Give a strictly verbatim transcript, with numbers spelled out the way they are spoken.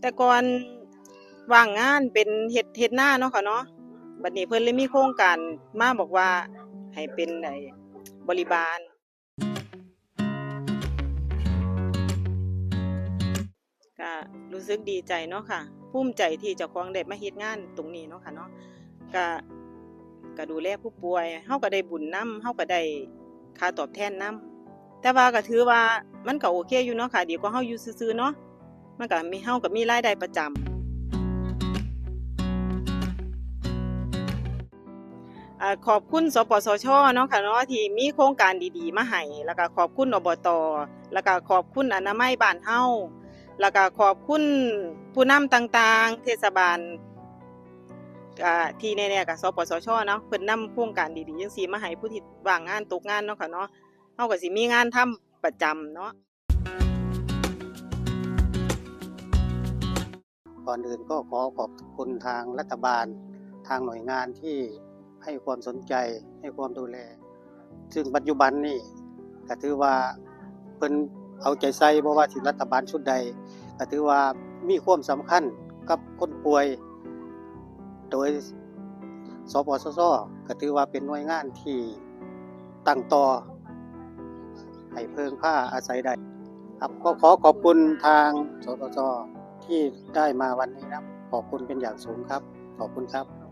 แต่ก่อนว่างงานเป็นเฮ็ด เฮ็ดนาเนาะค่ะเนาะ บัดนี้เพิ่นเลยมีโครงการมาบอกว่าให้เป็นไอ้บริบาล ก็รู้สึกดีใจเนาะค่ะ ภูมิใจที่เจ้าของได้มาเฮ็ดงานตรงนี้เนาะค่ะเนาะ ก็ ก็ดูแลผู้ป่วย เฮาก็ได้บุญนำ เฮาก็ได้ค่าตอบแทนนำ แต่ว่าก็ถือว่ามันก็โอเคอยู่เนาะค่ะ ดีกว่าเฮาอยู่ซื่อๆเนาะ มันก็มี เฮาก็มีรายได้ประจำ อ่า ขอบคุณ สปสช เนาะค่ะเนาะ ที่มีโครงการดีๆมาให้ แล้วก็ขอบคุณ อบต แล้วก็ขอบคุณอนามัยบ้านเฮา แล้วก็ขอบคุณผู้นำต่างๆ เทศบาล อ่า ที่แน่ๆก็ สปสช เนาะ เพิ่นนำโครงการดีๆจั่งซี้มาให้ผู้ที่ว่างงานตกงานเนาะค่ะเนาะ เฮาก็สิมีงานทำประจำเนาะ ก่อนอื่นก็ขอขอบคุณทางรัฐบาล ทางหน่วยงานที่ให้ความสนใจ ให้ความดูแล ซึ่งปัจจุบันนี่ก็ถือว่าเพิ่นเอาใจใส่ บ่ว่าสิรัฐบาลชุดใด ก็ถือว่ามีความสำคัญกับคนป่วย โดย สปสช ก็ถือว่าเป็นหน่วยงานที่ตั้งต่อ ให้เพิ่งพาอาศัยได้ ครับ ก็ขอขอบคุณทาง สปสช ที่ได้มาวันนี้นะครับ ขอบคุณเป็นอย่างสูงครับ ขอบคุณครับ